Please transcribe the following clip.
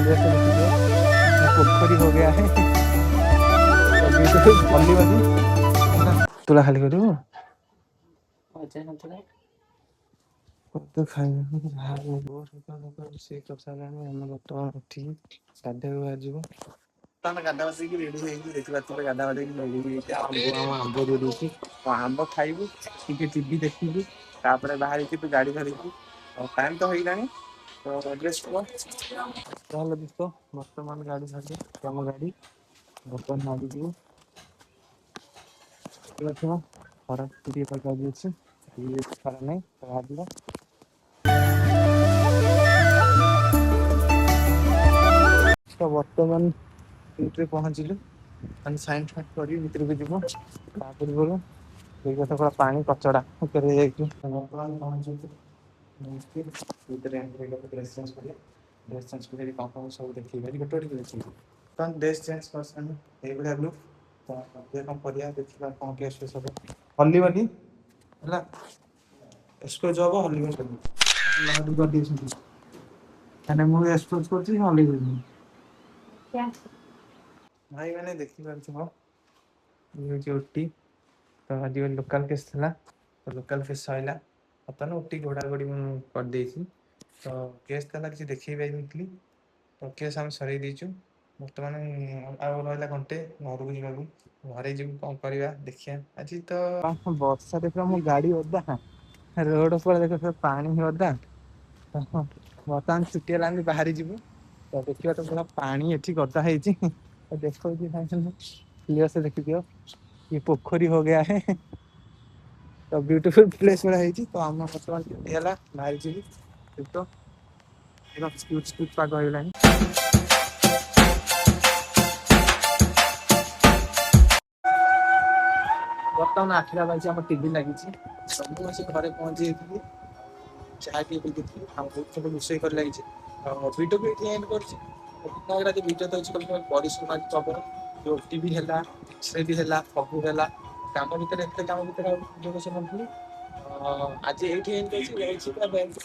Place ଦେଖିଦିଅ, ପୋଖରୀ हो गया है। ହଲିବନି, ତୁଳା ଖାଲି କରିବୁ। ଅଜା ନଥିଲା। ତ ଖାଇବାକୁ ସକାଳୁ ସକାଳୁ ରୋଷେଇ କରିସାରିଲାଣି। ଆମେ ବର୍ତ୍ତମାନ ଉଠିକି ଗାଧେଇବାକୁ ବାହାରିଯିବୁ। ବର୍ତ୍ତମାନ ଗାଧା ବସିକି ରେଡି ହେଇକି ଦେଖିପାରୁଥିବେ, ଗାଧା ବାଧେଇକି ରେଡି ହେଇକି ଆମ ଆମ୍ବ ଦେଇ ଦେଇଛି। ଆମ୍ବ ଖାଇବୁ, ଟିକେ ଟିଭି ଦେଖିବୁ, ତାପରେ ବାହାରିଯିବୁ ଗାଡି ଧରିକି। ଟାଇମ୍ ତ ହେଇଗଲାଣି। ତ ଡ୍ରେସ୍ କୁହ। ତାହେଲେ ଦୋସ୍ତ, ବର୍ତ୍ତମାନ ଗାଡି ଧରିକି, ଆମ ଗାଡି ବର୍ତ୍ତମାନ ବାହାରିଯିବୁ। ଦେଖିପାରୁଥିବ, ଖରା ଟିକେ ପାଗ ଅଛି, ଖରା ନାହିଁ। ତ ବାହାରିଯିବା। ତ ବର୍ତ୍ତମାନ ଭିତରେ ପହଞ୍ଚିଲୁ, ମାନେ ସାଇନ୍ ଫାଇନ୍ କରି ଭିତରକୁ ଯିବୁ। ତା ପୂର୍ବରୁ ଦେଖିବା, ପୁରା ପାଣି କଚଡା ଉପରେ ଯାଇକି ବର୍ତ୍ତମାନ ପହଞ୍ଚିଛୁ। ଭିତରେ ଏଣ୍ଟ୍ରି କଲେ ଡ୍ରେସ୍ ଚେଞ୍ଜ କରିବା। ଡ୍ରେସ୍ ଚେଞ୍ଜ କରି କଣ କଣ ସବୁ ଦେଖେଇବି, ଆଜି ଗୋଟେ ଗୋଟେ ଦେଖେଇବି। ତ ଡ୍ରେସ୍ ଚେଞ୍ଜ କରିସାରିଲୁ, ଏଇଭଳିଆ ଲୁକ୍। ତ ଦେଖିବା କଣ କରିବା, ଦେଖିବା କଣ କେସ୍ ସବୁ। ହଲିବନି ହେଲା, ଏକ୍ସପୋଜ ହବ, ହଲିବନି କରିଦେଇଛନ୍ତି। ମାନେ ମୁଁ ଏକ୍ସପୋଜ କରୁଛି, ହଲିବନି। ଭାଇ ମାନେ, ଦେଖିପାରୁଥିବ, ଇଏ ହେଉଛି ଓଟି। ତ ଆଜି ଗୋଟେ ଲୋକାଲ କେସ୍ ଥିଲା, ତ ଲୋକାଲ କେସ୍ ସରିଲା। ବର୍ତ୍ତମାନ ଓଟି ଘୋଡ଼ା ଘୋଡ଼ି ମୁଁ କରିଦେଇଛି। ତ କେସ୍ ଥିଲା, କିଛି ଦେଖେଇ ପାରିନଥିଲି। ତ କେସ୍ ଆମେ ସରେଇ ଦେଇଛୁ। ବର୍ତ୍ତମାନ ଆଉ ରହିଲା ଘଣ୍ଟେ ଘରକୁ ଯିବାକୁ। ଘରେ ଯିବୁ, କଣ କରିବା ଦେଖିବା। ଆଜି ତ ବର୍ଷା ଦେଖିଲା, ମୋ ଗାଡି ଓଦା, ରୋଡ ଉପରେ ଦେଖ ପାଣି ଓଦା। ତ ବର୍ତ୍ତମାନ ଛୁଟି ହେଲା, ଆମେ ବାହାରି ଯିବୁ। ତ ଦେଖିବା, ତ ପୁରା ପାଣି ଏଠି ଗଦା ହେଇଛି। ତ ଦେଖଉଛି, କ୍ଲିୟର ସେ ଦେଖିଦିଅ, ये पोखरी हो गया है। ତ ବ୍ୟୁଟିଫୁଲ ପ୍ଲେସ୍ ଭଳିଆ ହେଇଛି। ତ ଆମ ବର୍ତ୍ତମାନ ଛୁଟି ହେଲା, ବାହାରି ଯିବି। ତ ସ୍କୁଟ ସ୍କୁଟ ପାଗ ହେଇଗଲାଣି। ବର୍ତ୍ତମାନ 8ଟା ବାଜି, ଆମ ଟିଭି ଲାଗିଛି। ତ ମୁଁ ଆସି ଘରେ ପହଞ୍ଚି ଯାଇଥିଲି, ଚାହା ଟିକେ ପିଇ ଦେଇଥିଲି ଆଉ ବହୁତ ସବୁ ରୋଷେଇ କରି ଲାଗିଛି। ତ ଭିଡ଼ିଓ ବି ଏଇଠି ଏଣ୍ଡ କରୁଛି। ଆଜି ଭିଡ଼ିଓ ତ ଅଛି, ପରିଶ୍ରମ ଆଜି ପ୍ରବଳ। ଯୋଉ ଟିଭି ହେଲା, ଏକ୍ସରେ ବି ହେଲା, ସବୁ ହେଲା। କାମ ଭିତରେ, ଏତେ କାମ ଭିତରେ ଆଉ ଭିଡ଼ିଓ ବସେଇ ନଥିଲି। ଆଜି ଏଇଠି ଏଣ୍ଡ କରୁଛି, ରହିଛି।